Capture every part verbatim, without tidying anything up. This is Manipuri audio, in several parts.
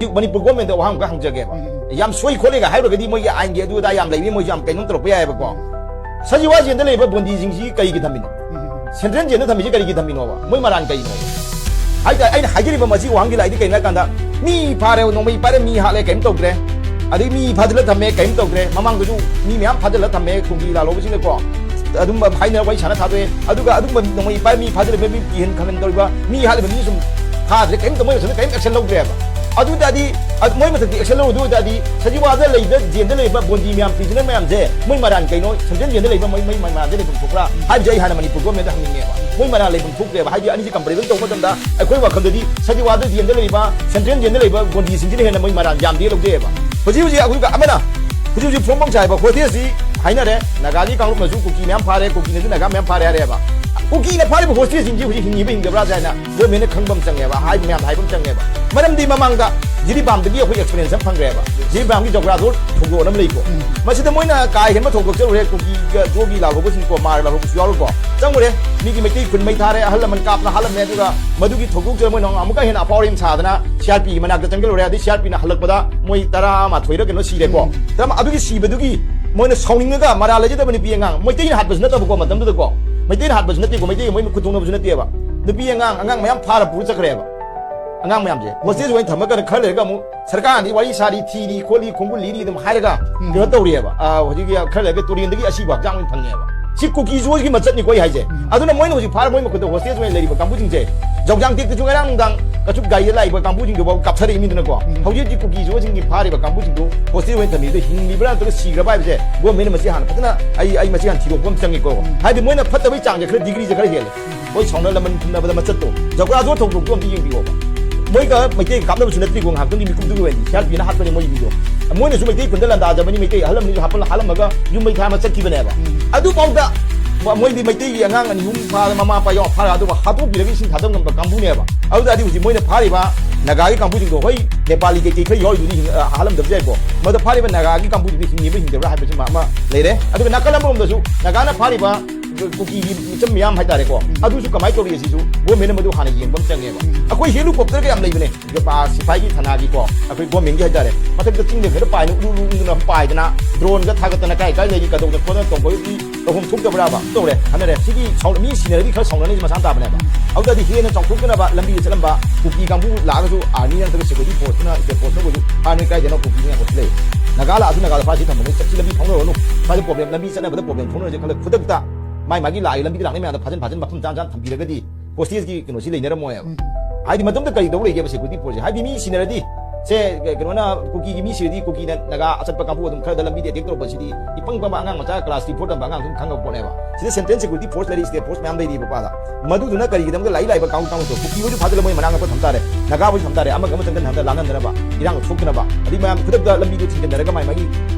ꯃꯅꯤꯄꯨꯔ ꯒꯣꯔꯃꯦꯟꯗ ꯋꯥꯍꯪ ꯑꯃꯈꯛ ꯍꯪꯖꯒꯦꯕ꯫ ꯎꯝ꯫ ꯌꯥꯝ ꯁꯣꯏ ꯈꯣꯠꯂꯦꯒ ꯍꯥꯏꯔꯨꯔꯒꯗꯤ ꯃꯣꯏꯒꯤ ꯑꯥꯏꯟꯒꯤ ꯑꯗꯨ ꯑꯗꯥ ꯌꯥꯝ ꯂꯩꯕꯅꯤ, ꯃꯣꯏꯁꯨ ꯌꯥꯝ ꯀꯩꯅꯣꯝ ꯇꯧꯔꯛꯄ ꯌꯥꯏꯑꯕꯀꯣ꯫ ꯁꯖꯤꯋꯥ ꯖꯦꯜꯗ ꯂꯩꯔꯤꯕ ꯕꯣꯟꯗꯤꯁꯤꯡꯁꯤ ꯀꯔꯤꯒꯤ ꯊꯝꯃꯤꯅꯣ? ꯎꯝ꯫ ꯁꯦꯟꯇ꯭ꯔꯦꯜ ꯖꯦꯜꯗ ꯊꯝꯃꯤꯁꯤ ꯀꯔꯤꯒꯤ ꯊꯝꯃꯤꯅꯣꯕ? ꯃꯣꯏ ꯃꯔꯥꯟ ꯀꯩꯅꯣ? ꯍꯥꯏꯇꯥꯔꯦ, ꯑꯩꯅ ꯍꯥꯏꯖꯔꯤꯕ ꯃꯁꯤ ꯋꯥꯍꯪꯒꯤ ꯂꯥꯏꯗꯤ ꯀꯩꯅꯣ ꯍꯥꯏ ꯀꯥꯟꯗ, ꯃꯤ ꯐꯥꯔꯦ, ꯅꯣꯡꯃꯩ ꯄꯥꯏꯔꯦ, ꯃꯤ ꯍꯥꯠꯂꯦ, ꯀꯔꯤꯝ ꯇꯧꯗ꯭ꯔꯦ꯫ ꯑꯗꯩ ꯃꯤ ꯐꯥꯖꯤꯜꯂ ꯊꯝꯃꯦ, ꯀꯔꯤꯝ ꯇꯧꯗ꯭ꯔꯦ꯫ ꯃꯃꯥꯡꯗꯁꯨ ꯃꯤ ꯃꯌꯥꯝ ꯐꯥꯖꯤꯜꯂ ꯊꯝꯃꯦ, ꯈꯨꯟꯒꯤ ꯂꯥꯜꯍꯧꯕꯁꯤꯡꯅꯀꯣ꯫ ꯑꯗꯨꯝꯕ ꯍꯥꯏꯅ ꯋꯥꯔꯤ ꯁꯥꯟꯅ ꯊꯥꯗꯣꯛꯑꯦ꯫ ꯑꯗꯨꯒ ꯑꯗꯨꯝꯕ ꯅꯣꯡꯃꯩ ꯄꯥꯏꯕ ꯃꯤ ꯐꯥꯖꯤꯜꯂꯕ ꯃꯤ ꯀꯤꯍꯟ ꯈꯪꯍꯟ ꯇꯧꯔꯤꯕ ꯃꯤ ꯍꯥꯠꯂꯤꯕ ꯃꯤ ꯁꯨꯝ ꯐꯥꯗ꯭ꯔꯦ, ꯀꯔꯤꯝꯇ ꯃꯣꯏ ꯃꯁꯤꯡꯗ ꯀꯔꯤꯝ action ꯂꯧꯗ꯭ꯔꯦꯕ꯫ ꯑꯗꯨ ꯇꯥꯔꯗꯤ, ꯑ-, ꯃꯣꯏ ꯃꯊꯛꯇ action ꯂꯧꯔꯨꯗꯣꯏ ꯑꯣꯏ ꯇꯥꯔꯗꯤ, ꯁꯖꯤꯋꯥꯗ ꯂꯩꯕ, ꯖꯦꯜꯗ ꯂꯩꯕ ꯕꯣꯟꯗꯤ ꯃꯌꯥꯝ, prisoner ꯃꯌꯥꯝꯁꯦ ꯃꯣꯏ ꯃꯔꯥꯟ ꯀꯩꯅꯣ? ꯁꯦꯟꯇ꯭ꯔꯦꯜ ꯖꯦꯜꯗ ꯂꯩꯕ ꯃꯣꯏ, ꯃꯣꯏ ꯃꯔꯥꯟꯁꯦ ꯂꯩꯐꯝ ꯊꯣꯛꯄ꯭ꯔꯥ ꯍꯥꯏꯕꯁꯦ ꯑꯩ ꯍꯥꯟꯅ ꯃꯅꯤꯄꯨꯔ ꯒꯣꯔꯃꯦꯟꯗ ꯍꯪꯅꯤꯡꯉꯦꯕ꯫ ꯃꯣꯏ ꯃꯔꯥꯟ ꯂꯩꯐꯝ ꯊꯣꯛꯇ꯭ꯔꯦꯕ꯫ ꯍꯥꯏꯗꯤ ꯑꯅꯤꯁꯤ comparison ꯇꯧꯕ ꯃꯇꯝꯗ ꯑꯩꯈꯣꯏ ꯋꯥꯈꯜꯗꯗꯤ ꯁꯖꯤꯋꯥꯗ ꯖꯦꯜꯗ ꯂꯩꯔꯤꯕ, ꯁꯦꯟꯇ꯭ꯔꯦꯜ ꯖꯦꯜꯗ ꯂꯩꯕ ꯕꯣꯟꯗꯤꯁꯤꯡꯁꯤꯅ ꯍꯦꯟꯅ ꯃꯣꯏ ꯃꯔꯥꯟ ꯌꯥꯝꯗꯦ ꯂꯧꯖꯩꯑꯕ꯫ ꯍꯧꯖꯤꯛ ꯍꯧꯖꯤꯛ ꯑꯩꯈꯣꯏꯒ ꯑꯃꯅ ꯍꯧꯖꯤꯛ ꯍꯧꯖꯤꯛ ꯐꯣꯡ ꯐꯣꯡ ꯁꯥꯏꯕ ꯍꯣꯁꯇꯦꯜꯁꯤ ꯍꯥꯏꯅꯔꯦ, ꯅꯥꯒꯥꯒꯤ ꯀꯥꯡꯂꯨꯞꯅꯁꯨ ꯀꯨꯀꯤ ꯃꯌꯥꯝ ꯐꯥꯔꯦ, ꯀꯨꯀꯤꯅꯁꯨ ꯅꯥꯒꯥ ꯃꯌꯥꯝ ꯐꯥꯔꯦ ꯍꯥꯏꯔꯦꯕ꯫ ꯀꯨꯀꯤꯅ ꯐꯥꯔꯤꯕ ꯍꯣꯁꯇꯦꯜꯁꯤꯡꯁꯤ ꯍꯧꯖꯤꯛ ꯍꯤꯡꯉꯤꯕ ꯍꯤꯡꯗꯕ꯭ꯔꯥꯁꯦ ꯍꯥꯏꯅ ꯒꯣꯔꯃꯦꯟꯅ ꯈꯪꯕ ꯑꯃ ꯆꯪꯉꯦꯕ, ꯍꯥꯏꯕ ꯃꯌꯥꯝꯗ ꯍꯥꯏꯕ ꯑꯃ ꯆꯪꯉꯦꯕ꯫ ꯃꯔꯝꯗꯤ ꯃꯃꯥꯡꯗ ꯖꯤꯔꯤꯕꯥꯝꯗꯒꯤ ꯑꯩꯈꯣꯏ experience ꯑꯃ ꯐꯪꯈ꯭ꯔꯦꯕ꯫ ꯖꯤꯔꯤꯕꯥꯝꯒꯤ ꯖꯣꯒ꯭ꯔꯥꯗꯣ ꯊꯧꯗꯣꯛ ꯑꯃ ꯂꯩꯀꯣ꯫ ꯎꯝ꯫ ꯃꯁꯤꯗ ꯃꯣꯏꯅ ꯀꯥ ꯍꯦꯟꯕ ꯊꯧꯗꯣꯛ ꯆꯠꯂꯨꯔꯦ, ꯀꯨꯀꯤꯒ ꯖꯣꯒꯤ ꯂꯥꯜꯍꯧꯕꯁꯤꯡꯀꯣ, ꯃꯥꯔ ꯂꯥꯜꯍꯧꯕꯁꯨ ꯌꯥꯎꯔꯨꯀꯣ꯫ ꯆꯪꯉꯨꯔꯦ, ꯃꯤꯒꯤ ꯃꯩꯇꯩ ꯈꯨꯟ ꯃꯩ ꯊꯥꯔꯦ, ꯑꯍꯜ ꯂꯃꯟ ꯀꯥꯞꯅ ꯍꯥꯠꯂꯝꯃꯦ, ꯑꯗꯨꯒ ꯃꯗꯨꯒꯤ ꯊꯧꯗꯣꯛꯇꯨꯗ ꯃꯣꯏꯅ ꯑꯃꯨꯛꯀ ꯍꯦꯟꯅ ꯑꯐꯥꯎ ꯑꯔꯤꯝ ꯁꯥꯗꯅ ꯁꯤ ꯑꯥꯔ ꯄꯤꯒꯤ ꯃꯅꯥꯛꯇ ꯆꯪꯁꯤꯜꯂꯨꯔꯦ꯫ ꯑꯗꯩ ꯁꯤ ꯑꯥꯔ ꯄꯤꯅ ꯍꯜꯂꯛꯄꯗ ꯃꯣꯏ ꯇꯔꯥꯃꯥꯊꯣꯏꯔ ꯀꯩꯅꯣ ꯁꯤꯔꯦꯀꯣ꯫ ꯎꯝ꯫ ꯇꯔꯥꯃꯥ-, ꯑꯗꯨꯒꯤ ꯁꯤꯕꯗꯨꯒꯤ ꯃꯣꯏꯅ ꯁꯥꯎꯅꯤꯡꯉꯒ ꯃꯔꯥꯜ ꯂꯩꯖꯗꯕ ꯅꯨꯄꯤ ꯑꯉꯥꯡ, ꯃꯩꯇꯩꯅ ꯍꯥꯠꯄꯁꯨ ꯅꯠꯇꯕꯀꯣ ꯃꯇꯝꯗꯨꯗꯀꯣ, ꯃꯩꯇꯩꯅ ꯍꯥꯠꯄꯁꯨ ꯅꯠꯇꯦꯀꯣ, ꯃꯩꯇꯩꯒꯤ ꯃꯣꯏ ꯃꯈꯨꯠ ꯊꯣꯡꯅꯕꯁꯨ ꯅꯠꯇꯦꯕ, ꯅꯨꯄꯤ ꯑꯉꯥꯡ, ꯑꯉꯥꯡ ꯃꯌꯥꯝ ꯐꯥꯔ ꯄꯨꯔ ꯆꯠꯈ꯭ꯔꯦꯕ꯫ ꯑꯉꯥꯡ ꯃꯌꯥꯝꯁꯦ ꯍꯣꯁꯇꯦꯜ ꯑꯣꯏꯅ ꯊꯝꯃꯒ ꯈꯔ ꯂꯩꯔꯒ ꯑꯃꯨꯛ ꯁꯔꯀꯥꯔꯅꯗꯤ ꯋꯥꯔꯤ ꯁꯥꯔꯤ, ꯊꯤꯔꯤ ꯈꯣꯠꯂꯤ, ꯈꯣꯡꯒꯨꯜ ꯂꯤꯔꯤ ꯑꯗꯨꯝ ꯍꯥꯏꯔꯒ ꯎꯝ꯫ ꯀꯩꯅꯣ ꯇꯧꯔꯤꯑꯕ꯫ ꯑꯥ, ꯍꯧꯖꯤꯛꯀꯤ ꯈꯔ ꯂꯩꯔꯒ ꯇꯨꯔꯦꯟꯗꯒꯤ ꯑꯁꯤꯕ ꯍꯛꯆꯥꯡ ꯑꯣꯏꯅ ꯐꯪꯉꯦꯕ꯫ ꯁꯤ ꯀꯨꯀꯤ ꯖꯣꯒꯤ ꯃꯆꯠꯅꯤꯀꯣ ꯑꯩ ꯍꯥꯏꯁꯦ꯫ ꯎꯝ꯫ ꯑꯗꯨꯅ ꯃꯣꯏꯅ ꯍꯧꯖꯤꯛ ꯐꯥꯔ ꯃꯣꯏ ꯃꯈꯨꯠꯇ ꯍꯣꯁꯇꯦꯜ ꯑꯣꯏꯅ ꯂꯩꯔꯤꯕ ꯀꯥꯡꯕꯨꯁꯤꯡꯁꯦ, ꯖꯧꯖꯥꯡ ꯇꯦꯛꯇꯁꯨ ꯉꯔꯥꯡ ꯅꯨꯡꯗꯥꯡ ꯀꯆꯨꯞ ꯒꯥꯔꯤꯗ ꯂꯥꯛꯏꯕ ꯀꯥꯡꯕꯨꯁꯤꯡꯗꯨꯐꯥꯎ ꯀꯥꯞꯊꯔꯛꯏ ꯃꯤꯗꯨꯅꯀꯣ꯫ ꯎꯝ꯫ ꯍꯧꯖꯤꯛ ꯍꯧꯖꯤꯛ ꯀꯨꯀꯤ ꯖꯣꯁꯤꯡꯒꯤ ꯐꯥꯔꯤꯕ ꯀꯥꯡꯕꯨꯁꯤꯡꯗꯨ ꯍꯣꯁꯇꯦꯜ ꯑꯣꯏꯅ ꯊꯝꯃꯤꯗꯨ ꯍꯤꯡꯂꯤꯕ꯭ꯔꯥ ꯅꯠꯇ꯭ꯔꯒ ꯁꯤꯈ꯭ꯔꯕ ꯍꯥꯏꯕꯁꯦ ꯒꯣꯔꯃꯦꯟꯅ ꯃꯁꯤ ꯍꯥꯟꯅ ꯐꯖꯅ ꯑꯩ, ꯑꯩ ꯃꯁꯤ ꯍꯥꯟꯅ ꯊꯤꯗꯣꯛꯄ ꯑꯃ ꯆꯪꯉꯤꯀꯣ꯫ ꯎꯝ꯫ ꯍꯥꯏꯗꯤ ꯃꯣꯏꯅ ꯐꯠꯇꯕꯩ ꯆꯥꯡꯁꯦ ꯈꯔ ꯗꯤꯒ꯭ꯔꯤꯁꯦ ꯈꯔ ꯍꯦꯜꯂꯦ꯫ ꯃꯣꯏ ꯁꯥꯎꯅ ꯂꯃꯟ ꯈꯨꯝꯅꯕꯗ ꯃꯆꯠꯇꯣ, ꯖꯧꯒ꯭ꯔꯥꯗꯣ ꯊꯧꯗꯣꯛꯇꯣ ꯑꯝꯇ ꯌꯦꯡꯕꯤꯌꯣꯕ꯫ ꯃꯣꯏꯒ ꯃꯩꯇꯩꯒ ꯀꯥꯞꯅꯕꯁꯨ ꯅꯠꯇ꯭ꯔꯤꯀꯣ, ꯉꯥꯏꯍꯥꯛꯇꯪꯒꯤ ꯃꯤꯀꯨꯞꯇꯨꯒꯤ ꯑꯣꯏꯅꯗꯤ ꯁꯤ ꯑꯥꯔ ꯄꯤꯅ ꯍꯥꯠꯄꯅꯦ ꯃꯣꯏꯒꯤꯗꯣ꯫ ꯃꯣꯏꯅꯁꯨ ꯃꯩꯇꯩ ꯈꯨꯟꯗ ꯂꯥꯟꯗꯥꯖꯕꯅꯤ, ꯃꯩꯇꯩ ꯑꯍꯜ ꯂꯃꯟꯁꯨ ꯍꯥꯞꯄ-, ꯍꯥꯠꯂꯝꯃꯒ ꯌꯨꯝ ꯃꯩ ꯊꯥ ꯑꯃ ꯆꯠꯈꯤꯕꯅꯦꯕ꯫ ꯎꯝ꯫ ꯑꯗꯨꯐꯥꯎꯗ ꯃ-, ꯃꯣꯏꯗꯤ ꯃꯩꯇꯩꯒꯤ ꯑꯉꯥꯡ ꯑꯅꯤ ꯑꯍꯨꯝ ꯐꯥꯔ ꯃꯃꯥ ꯃꯄꯥ ꯌꯥꯎ ꯐꯥꯔ ꯑꯗꯨꯕꯨ ꯍꯥꯠꯇꯣꯛꯄꯤꯔꯒ ꯏꯁꯤꯡ ꯊꯥꯗꯕ ꯉꯝꯕ ꯀꯥꯡꯕꯨꯅꯦꯕ꯫ ꯑꯗꯨ ꯇꯥꯔꯗꯤ ꯍꯧꯖꯤꯛ ꯃꯣꯏꯅ ꯐꯥꯔꯤꯕ ꯅꯥꯒꯥꯒꯤ ꯀꯥꯡꯕꯨꯁꯤꯡꯗꯣ, ꯍꯣꯏ, ꯅꯦꯄꯥꯂꯤ ꯀꯩꯀꯩ ꯈꯔ ꯌꯥꯎꯔꯤꯗꯨꯗꯤ ꯍꯤꯡ-, ꯑ, ꯍꯥꯠꯂꯝꯗꯕꯁꯨ ꯌꯥꯏꯀꯣ꯫ ꯃꯗ ꯐꯥꯔꯤꯕ ꯅꯥꯒꯥꯒꯤ ꯀꯥꯡꯕꯨꯁꯤꯡꯗꯣ ꯍꯤꯡꯉꯤꯕ ꯍꯤꯡꯗꯕ꯭ꯔꯥ ꯍꯥꯏꯕꯁꯤꯃ ꯑꯃ ꯂꯩꯔꯦ꯫ ꯑꯗꯨꯒ ꯅꯥꯀꯜ ꯑꯃꯔꯣꯝꯗꯁꯨ ꯅꯥꯒꯥꯅ ꯐꯥꯔꯤꯕ ꯀꯨꯀꯤꯒꯤ ꯃꯤꯆꯝ ꯃꯤꯌꯥꯝ ꯍꯥꯏꯇꯥꯔꯦꯀꯣ, ꯑꯗꯨꯁꯨ ꯀꯃꯥꯏꯅ ꯇꯧꯔꯤ ꯁꯤꯁꯨ ꯒꯣꯔꯃꯦꯟꯅ ꯃꯗꯨ ꯍꯥꯟꯅ ꯌꯦꯡꯕ ꯑꯃ ꯆꯪꯉꯦꯕ꯫ ꯑꯩꯈꯣꯏ ꯍꯦꯂꯤꯀꯣꯞꯇꯔꯒ ꯌꯥꯝ ꯂꯩꯕꯅꯦ, ꯁꯤꯐꯥꯏꯒꯤ ꯊꯅꯥꯒꯤꯀꯣ, ꯑꯩꯈꯣꯏ ꯒꯣꯔꯃꯦꯟꯒꯤ ꯍꯥꯏꯇꯥꯔꯦ, ꯃꯊꯛꯇ ꯆꯤꯡꯗ ꯍꯦꯛꯇ ꯄꯥꯏꯅ ꯎꯔꯨ ꯎꯔꯨ ꯎꯪꯗꯅ ꯄꯥꯏꯗꯅ, ꯗ꯭ꯔꯣꯟꯒ ꯊꯥꯒꯠꯇꯅ ꯀꯥꯏ ꯀꯥꯏ ꯂꯩꯔꯤ, ꯀꯗꯧꯗ ꯈꯣꯠꯇꯅ ꯇꯧꯕꯒꯤ ꯇꯧꯐꯝ ꯊꯣꯛꯇꯕ꯭ꯔꯥꯕ? ꯇꯧꯔꯦ, ꯈꯟꯅꯔꯦ꯫ ꯁꯤꯒꯤ ꯁꯥꯎ-, ꯃꯤ ꯁꯤꯅꯔꯗꯤ ꯈꯔ ꯁꯥꯎꯅꯅꯤꯁꯦ ꯃꯁꯥꯅ ꯇꯥꯕꯅꯦꯕ꯫ ꯑꯗꯨꯗꯗꯤ ꯍꯦꯟꯅ ꯆꯥꯎꯊꯣꯛꯇꯅꯕ ꯂꯝꯕꯤꯗ ꯆꯠꯂꯝꯕ ꯀꯨꯀꯤ ꯀꯥꯡꯕꯨ ꯂꯥꯛꯑꯒꯁꯨ ꯑꯥꯔꯃꯤ ꯅꯠꯇ꯭ꯔꯒ ꯁꯦꯀ꯭ꯌꯨꯔꯤꯇꯤ ꯐꯣꯔꯁꯇꯨꯅ, ꯁ꯭ꯇꯦꯠ ꯐꯣꯔꯁꯅꯕꯨꯁꯨ ꯐꯥꯅꯤ, ꯀꯥꯏꯗꯅꯣ ꯀꯨꯀꯤ ꯉꯥꯛꯄꯁꯨ ꯂꯩ꯫ ꯅꯥꯒꯥ ꯂꯥꯛꯑꯁꯨ ꯅꯥꯒꯥꯗ ꯐꯥꯁꯤ ꯊꯝꯕꯅꯤ, ꯆꯠꯁꯤ ꯂꯝꯕꯤ ꯐꯥꯎꯅꯔꯨꯔꯅꯨ, ꯁ꯭ꯋꯥꯏꯗ ꯄ꯭ꯔꯣꯕ꯭ꯂꯦꯝ, ꯂꯝꯕꯤ ꯆꯠꯅꯕꯗ ꯄ꯭ꯔꯣꯕ꯭ꯂꯦꯝ ꯊꯣꯛꯅꯔꯁꯦ ꯈꯜꯂꯒ ꯈꯨꯗꯛꯇ ꯃꯥꯏ ꯃꯥꯒꯤ ꯂꯥꯛꯏ ꯂꯝꯕꯤꯗ ꯂꯥꯛꯅꯩ ꯃꯌꯥꯝꯗꯣ ꯐꯥꯖꯤꯟ ꯐꯥꯖꯤꯟ ꯃꯐꯝ ꯆꯥ ꯆꯥꯅ ꯊꯝꯕꯤꯔꯒꯗꯤ ꯍꯣꯁꯇꯦꯖꯀꯤ ꯀꯩꯅꯣꯁꯤ ꯂꯩꯅꯔꯝꯃꯣꯏꯕ꯫ ꯎꯝ꯫ ꯍꯥꯏꯗꯤ ꯃꯇꯝꯗ ꯀꯔꯤ ꯇꯧ ꯂꯩꯒꯦꯕ ꯁꯦꯀ꯭ꯌꯨꯔꯤꯇꯤ ꯐꯣꯔꯁꯁꯦ? ꯍꯥꯏꯗꯤ ꯃꯤ ꯁꯤꯅꯔꯗꯤ, ꯁꯦ, ꯀꯩꯅꯣꯅ, ꯀꯨꯀꯤꯒꯤ ꯃꯤ ꯁꯤꯔꯗꯤ ꯀꯨꯀꯤꯅ ꯅꯥꯒꯥ ꯑꯆꯠꯄ ꯀꯥꯡꯕꯨ ꯑꯗꯨꯝ ꯈꯔꯗ ꯂꯝꯕꯤꯗ ꯑꯦꯇꯦꯛ ꯇꯧꯔꯛꯄꯁꯤꯗꯤ ꯏꯄꯪ ꯄꯪꯕ ꯑꯉꯥꯡ ꯃꯆꯥ ꯀ꯭ꯂꯥꯁ ꯊ꯭ꯔꯤ ꯐꯣꯔ ꯇꯝꯕ ꯑꯉꯥꯡ ꯑꯗꯨꯝ ꯈꯪꯉꯕ ꯄꯣꯠꯅꯦꯕ꯫ ꯁꯤꯗ ꯁꯦꯟꯇ꯭ꯔꯦꯜ ꯁꯦꯀ꯭ꯌꯨꯔꯤꯇꯤ ꯐꯣꯔꯁ ꯂꯩꯔꯤ, ꯁ꯭ꯇꯦꯠ ꯐꯣꯔꯁ ꯃꯌꯥꯝ ꯂꯩꯔꯤꯕꯀꯣ ꯑꯥꯗ꯫ ꯃꯗꯨꯗꯨꯅ ꯀꯔꯤꯒꯤꯗꯃꯛꯇ ꯂꯥꯏꯔꯤꯛ ꯂꯥꯏꯕ ꯀꯥꯡꯕꯨ ꯀꯥꯡꯕꯨꯗꯣ ꯀꯨꯀꯤ ꯑꯣꯏꯔꯁꯨ ꯐꯥꯖꯤꯜꯂ ꯃꯣꯏ ꯃꯅꯥꯛ ꯅꯛꯄ ꯊꯝ ꯇꯥꯔꯦ, ꯅꯥꯒꯥ ꯑꯣꯏꯁꯨ ꯊꯝ ꯇꯥꯔꯦ, ꯑꯃꯒ ꯑꯃ ꯆꯪꯁꯤꯟ ꯍꯟꯗ ꯂꯥꯡꯍꯟꯗꯅꯕ, ꯏꯔꯥꯡꯗꯣ ꯊꯣꯛꯇꯅꯕ, ꯑꯗꯩ ꯃꯌꯥꯝ ꯈꯨꯗꯛꯇ ꯂꯝꯕꯤꯗꯣ ꯊꯤꯡꯖꯤꯟꯅꯔꯒ ꯃꯥꯏ ꯃꯥꯒꯤ